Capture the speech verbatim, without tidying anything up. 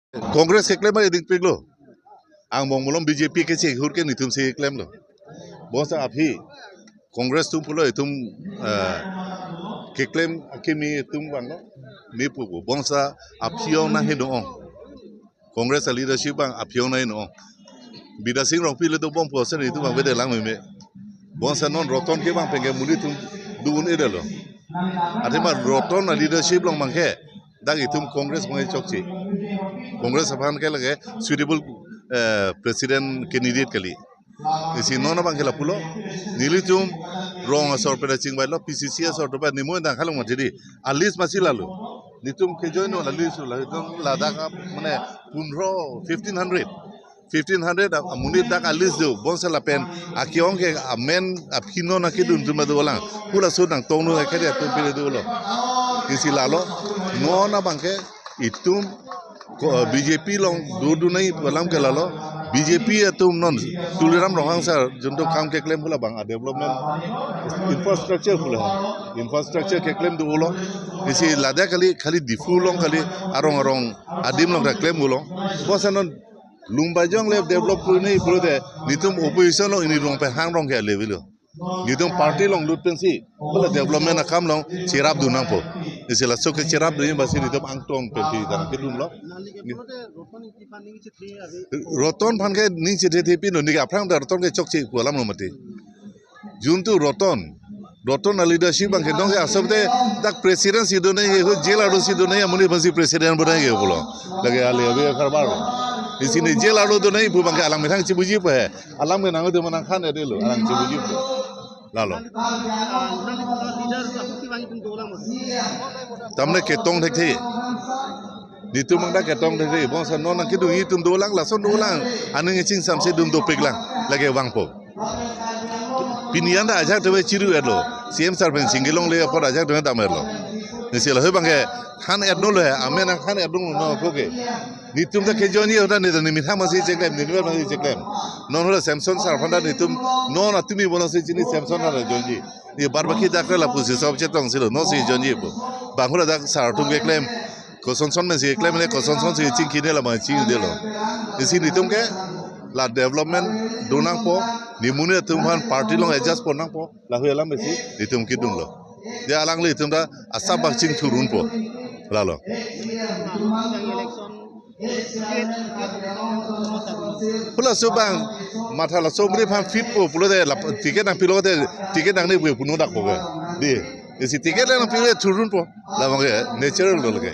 Congress keklem ari dingpiklo. Angbong malom B J P kechehur ke netum si klemlo. Bonsa aphi Congress atum pulo itum, eh, keklem akimi atum vanglo. Mepo pu. Bonsa aphi ong nanghe do-ong. Congress a leadership abang aphi ong nanghe do-ong. Bidya Sing Rongpi le dobom pu ason itum abang bede lang meme. Bonsa non Roton ke abang penke monit atum do-un-edetlo. Athema Roton a leadership along abangke dak itum Congress abang chokche. Congress aphan ke lake suitable, eh, president candidate kali. Isi non abangke lapulo. Nelitum rong asor pen chingvailo, P C C asor atum pen nimu dang khalong mati di. A list masi lalo. Netum ke join lo, a list lo. Itum ladak ap-, mane, punro, fifteen hundred. Fifteen hundred a-, amonit dak a list do. Bonsa lapen aki-ong ke amen aphi non akedun atum dolang. Pu laso nangtongno akhede atum pile dolo. Isi lalo. Non abangke itum ko, eh, B J P along dodun nangji pu alam ke lalo. B J P atum non Tuliram Ronghang sir juntu kam keklem pu labang a development infrastructure pu la. Infrastructure keklem dolo. Isi ladak kali, khali Diphu along kali, arong arong adim along ta klem dolo. Bonsa non Lumbajong le develop pu nangji pulote netum opposition along ili rong pen hang rong ke ale avelo. Netum party along lut pensi, pu la development akam along cherapdun nangpo. Isi laso ke cherapdunji basi netum angtong pen ti dang kedunlo. Roton aphan ke ning chethe the pin lo, neke aphrang ta Roton ke chokche pu alam lo mati. Juntu Roton, Roton a leadership abangke dong ke asap te dak president si do nangji, ho jail arlo si do nangji, amonit abang si president bo nangji pulo. Lake ale ave karbar. Isi ne jail arlo do nangji pu abangke alang methang chibuji pu he. Alam ke nang do manang khan edetlo, alang chibuji pu. Lalo. Tamne ketong thekthe. Netum abang dak ketong thekthe. Bonsa non nangkedunji atum dolang, lason dolang. Aning chingsamse dun dopik lang. Lake vangpo. Pini an ta ajahak atum chiru-etlo. C M sir pen chingkilongle apot ajahak atum dam-etlo. Isi lahei abangke khan-etnolo he. Amen nangkhan-etnolo no ko ke. Netum ta kejoinji ahut ta netum nemethang masi cheklem, netum masi cheklem. Non hula Samson sir aphan ta netum non atumi bolang si chini Samson ta joinji. Ne bar baki dak lapusi sob chetong silo, non si joinji pu. Bang hula dak sir atum keklem. Kosonson pen si keklem le, kosonson si chingkine la ma chingdelo. Isi netum ke la development do nangpo, ne monit atum aphan party along adjust pon nangpo, lahei alam isi netum kedunlo. Dia alangli itum ta asap bak chingthurunpo. Lalo. Pu laso abang matha laso mri aphan fit po pulote la ticket nangpilo te ticket nangne pu puno dak po ke. Di. Isi ticket nangpilo thurunpo. Labang ke natural lo lake.